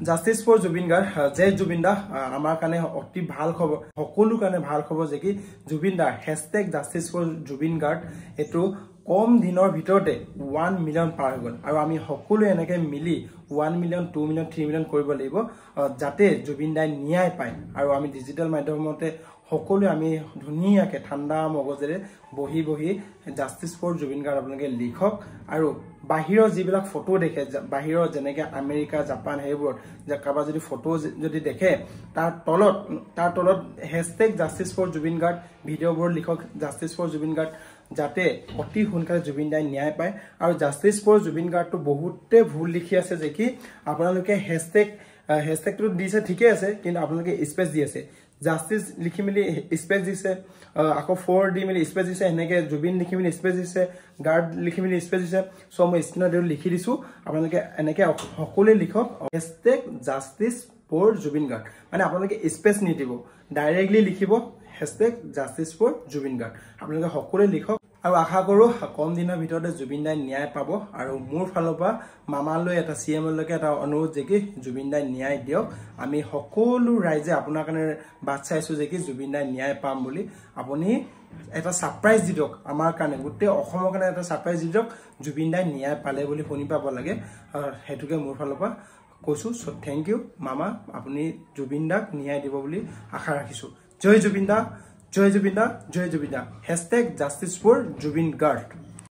Justice for Zubeen Garg, জয় জুবিন দা। আমাৰ কাৰণে অতি ভাল খবৰ, সকলো কাৰণে ভাল খবৰ যে কি Zubeen da hashtag justice for Zubeen Garg এইটো কম দিনৰ ভিতৰতে 1 মিলিয়ন পাৰ হৈ গ'ল। আৰু আমি সকলোৱে এনেকৈ মিলি 1 মিলিয়ন, 2 মিলিয়ন, 3 মিলিয়ন কৰিব লাগিব, যাতে জুবিন দাই ন্যায় পায়। আৰু আমি ডিজিটেল মাধ্যমতে সকলোৱে আমি ধুনীয়াকৈ ঠাণ্ডা মগজেৰে বহি বহি জাষ্টিছ ফৰ জুবিন গাৰ্গ আপোনালোকে লিখক। আৰু বাহিৰৰ যিবিলাক ফটো দেখে, বাহিৰৰ যেনেকৈ আমেৰিকা, জাপান সেইবোৰত যে কাৰোবাৰ যদি ফটো যদি দেখে, তাৰ তলত hashtag justice for Zubeen Garg, ভিডিঅ'বোৰ লিখক জাষ্টিছ ফৰ জুবিন গাৰ্গ, যাতে অতি সোনকালে জুবিন দাই ন্যায় পায়। আৰু জাষ্টিছ ফৰ জুবিন গাৰ্গটো বহুতে ভুল লিখি আছে যে কি আপোনালোকে হেছটেগটো দিছে ঠিকে আছে, কিন্তু আপোনালোকে স্পেচ দি আছে। জাষ্টিছ লিখি মেলি স্পেচ দিছে, আকৌ ফ'ৰ দি মেলি স্পেচ দিছে, সেনেকৈ জুবিন লিখি মেলি স্পেচ দিছে, গাৰ্গ লিখি মেলি স্পেচ দিছে। চ' মই স্ক্ৰীণত এইটো লিখি দিছোঁ, আপোনালোকে এনেকৈ সকলোৱে লিখক hashtag justice for Zubeen Garg. মানে আপোনালোকে স্পেচ নিদিব, ডাইৰেক্টলি লিখিব hashtag justice for Zubeen Garg. আপোনালোকে সকলোৱে লিখক আৰু আশা কৰোঁ কম দিনৰ ভিতৰতে জুবিন দাই ন্যায় পাব। আৰু মোৰ ফালৰ পৰা মামালৈ এটা, চি এমলৈকে এটা অনুৰোধ যে কি জুবিন দাই ন্যায় দিয়ক। আমি সকলো ৰাইজে আপোনাৰ কাৰণে বাট চাইছোঁ যে কি জুবিন দাই ন্যায় পাম বুলি। আপুনি এটা ছাৰপ্ৰাইজ দি দিয়ক আমাৰ কাৰণে, গোটেই অসমৰ কাৰণে এটা ছাৰপ্ৰাইজ দি দিয়ক, জুবিন দাই ন্যায় পালে বুলি শুনি পাব লাগে। সেইটোকে মোৰ ফালৰ পৰা কৈছোঁ। চ' thank U মামা, আপুনি জুবিন দাক ন্যায় দিব বুলি আশা ৰাখিছোঁ। জয় জুবিন দা, জয় জুবিন দা, জয় জুবিন দা। Hashtag justice for Zubeen Garg.